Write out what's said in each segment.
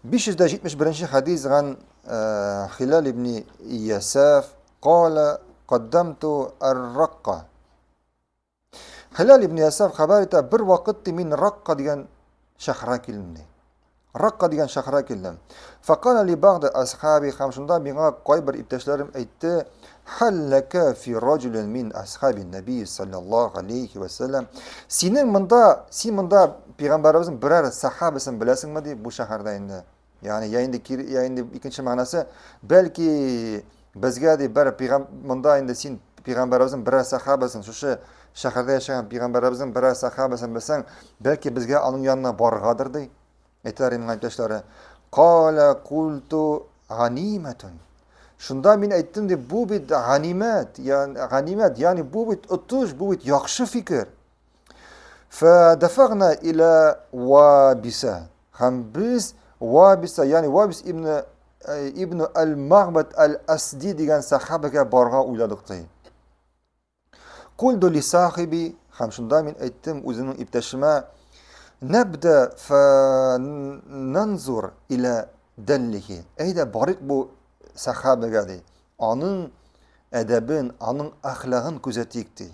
571 хәдис ган э, Хилал ибн Ясаф кала каддамту ар-Ракка. Хилал ибн Ясаф хәбәр итә, бер вакыт ди мин Ракка дигән шәһәргә килдем ди. Ракка дигән шәһәргә килдем. Факала ли бәгъд асхаби һәм шунда миңа кайбер иптәшләрем әйтте, Хәлләкә фи раҗулин мин асхаби нәби саллаллаһу алейхи ва саллям. Синең монда, син монда пәйгамбәребезнең берәр сахабасын беләсеңме ди бу шәһәрдә инде. Ягъни я инде я инде икенче мәгънәсе, бәлки безгә ди бер пәйгам монда инде син пәйгамбәребезнең берәр сахабасын, шушы шәһәрдә яшәгән пәйгамбәребезнең берәр сахабасын белсәң, бәлки безгә аның янына барыргадыр ди. Әйтәләр миңа иптәшләре. Кала культу ганимәтун. Шунда мин әйттем ди, бу бит ганимәт, ягъни ганимәт, ягъни бу бит отыш, бу бит яхшы фикер. Фәдафагна иля Вабиса. Һәм без Вабиса, ягъни Вабис ибн э, ибн аль-Магбат аль-Асди дигән сахабәгә барга уйладык ди. Кульду ли сахиби, һәм шунда мин әйттем үземнең иптәшемә, нәбдә фәнанзур илә дәллихи. Әйдә барыйк бу сахабәгә ди. Аның әдәбен, аның әхлагын күзәтик ди.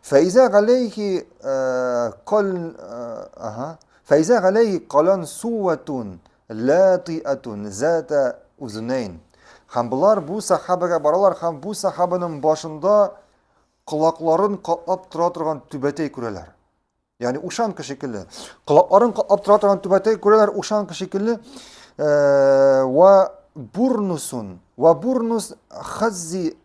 Фәизә галәйхи э, кал э, ага. Фәизә галәйхи калан суатун латиатун зата узунайн. Һәм болар бу сахабага баралар һәм бу сахабаның башында колакларын каплап тора торган түбәтәй күрәләр. Ягъни ушанка шикелле. Колакларын каплап тора торган түбәтәй күрәләр, ушанка шикелле. Э, ва бурнусун, ва бурнус хаззи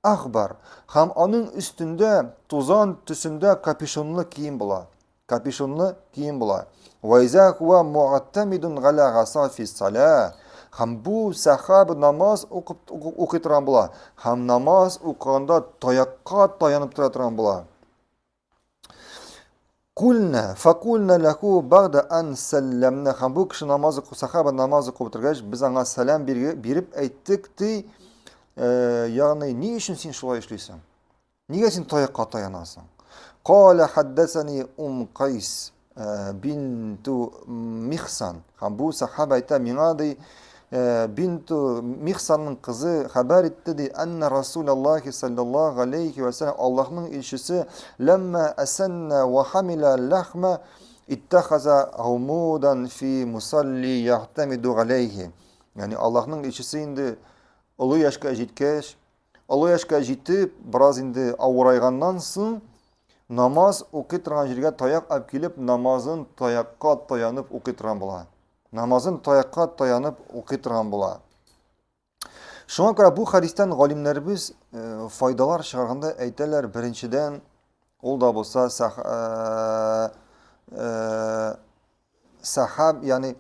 Ахбар һәм аның өстендә тузан төсендә капюшонлы кием була. Капюшонлы кием була. Вайза хуа муаттамидун галя гаса фи сала. Һәм бу сахаб намаз укып укый торган була. Һәм намаз укыганда таякка таянып тора торган була. Кульна, факульна ләху багда ан сәлләмнә. Һәм бу кеше намазы, сахаба намазы укып утыргач, без аңа сәлам биреп әйттек, ди, э, ягъни ни өчен син шулай эшлисең? Нигә син таякка таянасың? Кала хаддасани Ум Кайс э, бинту Михсан. Һәм бу сахаба әйтә, миңа ди, Э, бинту Михсанның кызы хәбәр итте ди, анна Расулаллахи саллаллаху алейхи ва саллям Аллаһның илчесе ләмма асанна ва хамила лахма иттахаза умудан фи мусалли яхтамиду алейхи. Ягъни Аллаһның илчесе инде олы яшькә җиткәч, олы яшькә җитеп, бераз инде авырайганнан соң намаз укый торган җиргә таяк алып килеп, намазын таякка таянып укый торган була. Намазын таякка таянып укый торган була. Шуңа күрә бу хәдистән галимнәребез э, файдалар чыгарганда әйтәләр, беренчедән, ул да булса сах, э, э, сахаб, ягъни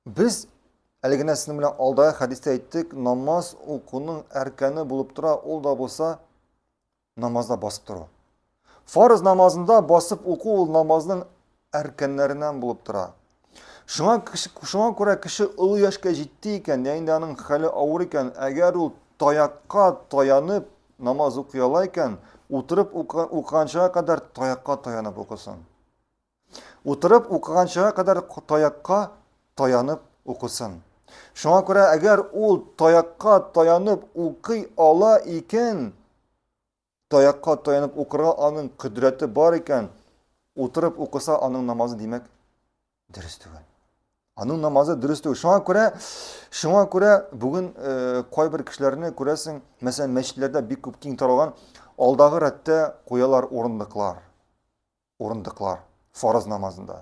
без әле генә сезнең белән алдагы хәдистә әйттек, намаз укуның әркәне булып тора, ул да булса намазда басып тору. Фарыз намазында басып уку ул намазның әркәннәреннән булып тора. Шуңа, шуңа күрә кеше олы яшькә җитте икән, я инде аның хәле авыр икән, әгәр ул таякка таянып намаз укый ала икән, утырып укыганчыга кадәр таякка таянып укысын. Утырып укыганчыга кадәр таякка таянып укысын. Шуңа күрә әгәр ул таякка таянып укый ала икән, таякка таянып укырга аның кодрәте бар икән, утырып укыса, аның намазы димәк дөрес түгел. Аның намазы дөрес түгел. Шуңа күрә, шуңа күрә бүген э, кайбер кешеләрне күрәсең, мәсәлән, мәчетләрдә бик күп киң таралган алдагы рәттә куялар урындыклар. Урындыклар фарыз намазында.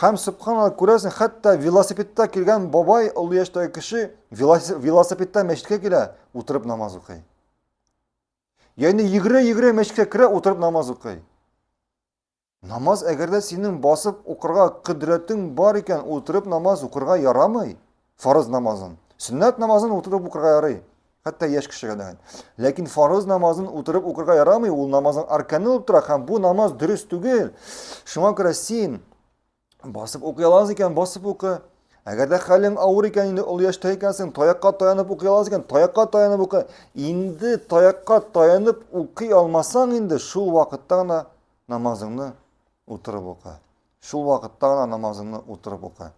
Һәм субханалла күрәсең, хәтта велосипедта килгән бабай, олы яшьтәге кеше велосипедта мәчеткә килә, утырып намаз укый. Ягъни йөгерә-йөгерә мәчеткә керә, утырып намаз укый. Намаз әгәр дә синең басып укырга кодрәтең бар икән, утырып намаз укырга ярамый. Фарыз намазын. Сөннәт намазын утырып укырга ярый. Хәтта яшь кешегә дә. Ләкин фарыз намазын утырып укырга ярамый, ул намазның арканы булып тора һәм бу намаз дөрес түгел. Шуңа күрә син басып укый аласың икән, басып укы. Әгәр дә хәлең авыр икән, инде олы яшьтә икәнсең, таякка таянып укый аласың икән, таякка таянып укы. Инде таякка таянып укый алмасаң инде, шул вакытта гына намазыңны утырып укы. Шул вакытта гына намазыңны утырып укы.